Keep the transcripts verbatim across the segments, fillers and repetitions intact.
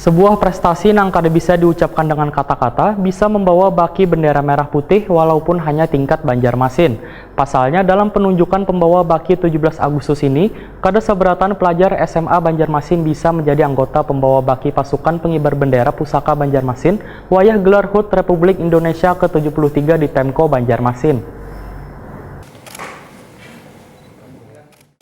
Sebuah prestasi nang kada bisa diucapkan dengan kata-kata bisa membawa baki bendera merah putih walaupun hanya tingkat Banjarmasin. Pasalnya, dalam penunjukan pembawa baki tujuh belas Agustus ini, kada seberatan pelajar S M A Banjarmasin bisa menjadi anggota pembawa baki pasukan pengibar bendera pusaka Banjarmasin wayah gelar hut Republik Indonesia ke tujuh puluh tiga di Pemko Banjarmasin.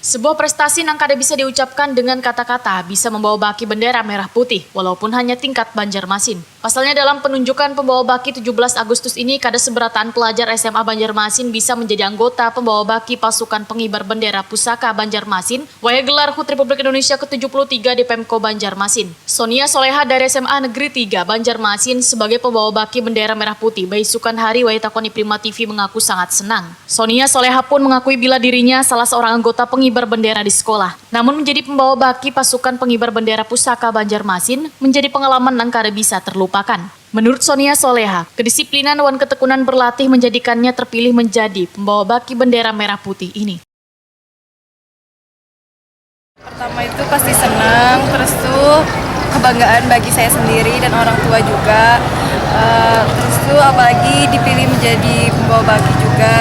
Sebuah prestasi nang kada bisa diucapkan dengan kata-kata bisa membawa baki bendera merah putih, walaupun hanya tingkat Banjarmasin. Pasalnya, dalam penunjukan pembawa baki tujuh belas Agustus ini, kada seberataan pelajar S M A Banjarmasin bisa menjadi anggota pembawa baki pasukan pengibar bendera pusaka Banjarmasin wayah gelar hut Republik Indonesia ke tujuh puluh tiga di Pemko Banjarmasin. Sonia Soleha dari S M A Negeri tiga Banjarmasin sebagai pembawa baki bendera merah putih baisukan hari wayah takoni Prima T V mengaku sangat senang. Sonia Soleha pun mengakui bila dirinya salah seorang anggota pengibar bendera di sekolah. Namun, menjadi pembawa baki pasukan pengibar bendera pusaka Banjarmasin menjadi pengalaman nang kada bisa terlupakan. Menurut Sonia Soleha, kedisiplinan wan ketekunan berlatih menjadikannya terpilih menjadi pembawa baki bendera merah putih ini. Pertama itu pasti senang, terus tuh kebanggaan bagi saya sendiri dan orang tua juga. Eh, terus tuh apalagi dipilih menjadi pembawa baki juga,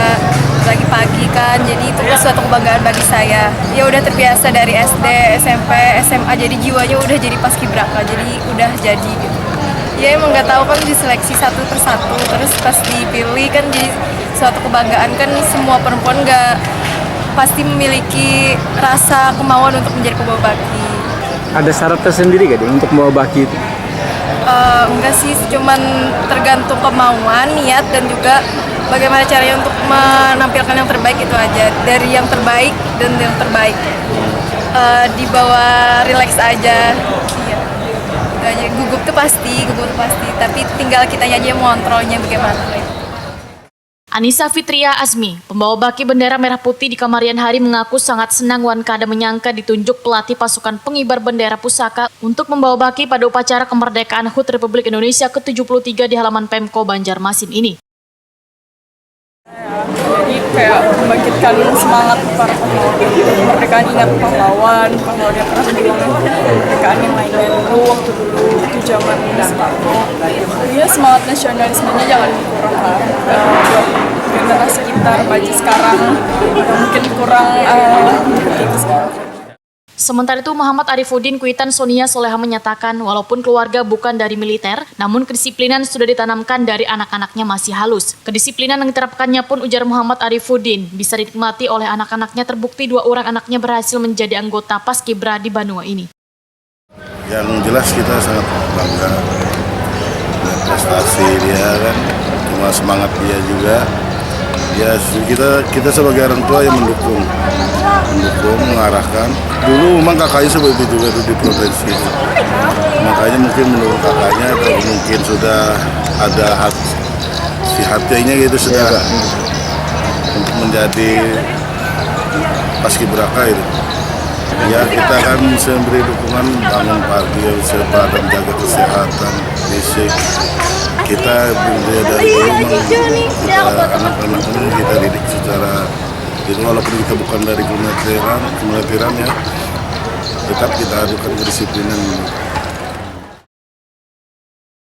lagi pagi kan, jadi itu suatu kebanggaan bagi saya. Ya udah terbiasa dari S D, S M P, S M A, jadi jiwanya udah jadi paskibraka, jadi udah jadi gitu. Ya emang nggak tahu kan diseleksi satu persatu, terus pas dipilih kan jadi suatu kebanggaan kan, semua perempuan nggak pasti memiliki rasa kemauan untuk menjadi pembawa baki. Ada syarat tersendiri gak deh untuk membawa baki itu? Eh, enggak sih, cuman tergantung kemauan, niat, dan juga bagaimana caranya untuk menampilkan yang terbaik itu aja. Dari yang terbaik dan yang terbaik. Eh, dibawa relax aja. Iya. Itu aja. Gugup tuh pasti, gugup tuh pasti. Tapi tinggal kitanya aja yang mengontrolnya bagaimana. Anissa Fitria Azmi, pembawa baki bendera merah putih di kamarian hari, mengaku sangat senang wan kada menyangka ditunjuk pelatih pasukan pengibar bendera pusaka untuk membawa baki pada upacara kemerdekaan hut Republik Indonesia ke tujuh puluh tiga di halaman Pemko Banjarmasin ini. Jadi kayak membangkitkan semangat para pahlawan. Kemerdekaan ingat pahlawan, pahlawan yang pernah berjuang kemerdekaan yang lainnya dulu, waktu dulu, waktu zaman Soekarno. Iya, semangat nasionalismenya jangan kurang lah. Eh, buat generasi kita remaja sekarang yang mungkin kurang, eh, mengikuti itu sekarang. Sementara itu, Muhammad Arifuddin, kuitan Sonia Soleha, menyatakan walaupun keluarga bukan dari militer, namun kedisiplinan sudah ditanamkan dari anak-anaknya masih halus. Kedisiplinan yang diterapkannya pun, ujar Muhammad Arifuddin, bisa dinikmati oleh anak-anaknya, terbukti dua orang anaknya berhasil menjadi anggota Paskibra di banua ini. Yang jelas kita sangat bangga dengan prestasi dia kan, cuma semangat dia juga. Ya, kita, kita sebagai orang tua yang mendukung, mendukung, mengarahkan. Dulu memang kakaknya seperti itu juga tuh di provinsi itu. Makanya mungkin menurut kakaknya, atau mungkin sudah ada hat-, si hatinya gitu sudah, iya, Pak, untuk menjadi paskibraka itu. Ya, kita kan memberi dukungan bangun pagi, menjaga kesehatan fisik. Kita dari dulu memang kita anak-anak ini kita didik secara itu, walaupun kita bukan dari kemiliteran, kemiliteran ya, tetap kita adukan kedisiplinan.